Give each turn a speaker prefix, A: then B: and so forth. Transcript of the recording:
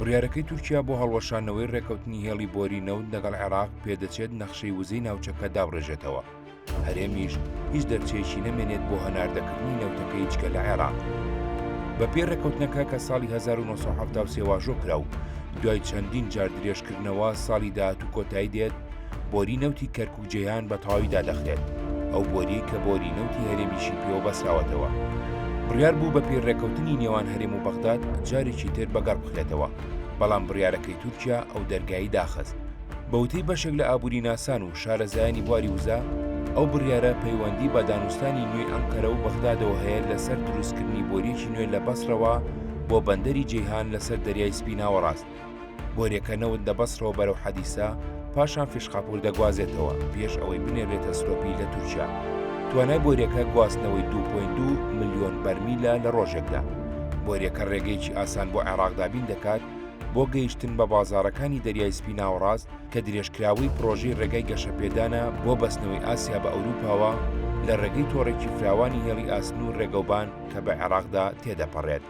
A: بڕیارەکەی تورکیا بۆ هەڵوەشاندنەوەی ڕێکەوتنی هێڵی بۆری نەوت لەگەڵ عێراق پێدەچێت نەخشەی وزەی ناوچەکە دابڕێژێتەوە. هەرێمیش هیچ دەرچەیەکی نەمێنێت بۆ هەناردەکردنی نەوتەکەی جگە لە عێراق. بەپێی ڕێککەوتنەکە کە ساڵی 1973 واژۆ کرا و دوای چەندین جار درێژکردنەوە ساڵی داهاتوو کۆتایی دێت، بۆری نەوتی کەرکوک جەیهان بە تەواوی دادەخرێت، ئەو بۆریەی کە بۆری نەوتی هەرێمیشی پێوە بەسراوەتەوە. بڕیار بوو بەپێی ڕێککەوتنی نێوان هەرێم و بەغداد جارێکی تر بەگەڕ بخرێتەوە، بەڵام بڕیارەکەی تورکیا ئەو دەرگایەی داخست. بە وتەی بەشێک لە ئابووریناسان و شارەزایانی بواری وزە، ئەو بڕیارە پەیوەندی بە دانوستانی نوێی ئەنقەرە و بەغدادەوە هەیە لەسەر دروستکردنی بۆرییەکی نوێ لە بەسرەوە بۆ بەندەری جەیهان لەسەر دەریای سپی ناوەڕاست. بۆرییەکە نەوت لە بەسرەوە بەرەو حەدیسە، پاشان فیشخاپور دەگوازێتەوە پێش ئەوەی بنێرێتە سلۆپی لە تورکیا. توانای بۆرییەکە گواستنەوەی 2.2 ملیۆن بەرمیلە لە ڕۆژێکدا. بۆرییەکە ڕێگەیەکی ئاسان بۆ عێراق دابین دەکات بۆ گەیشتن بە بازاڕەکانی دەریای سپی ناوەڕاست کە درێژکراوەی پڕۆژەی ڕێگای گەشەپێدانە بۆ بەستنەوەی ئاسیا بە ئەوروپاوە لە ڕێگەی تۆڕێکی فراوانی هێڵی ئاسن و ڕێگەوبان کە بە عێراقدا تێدەپەڕێت.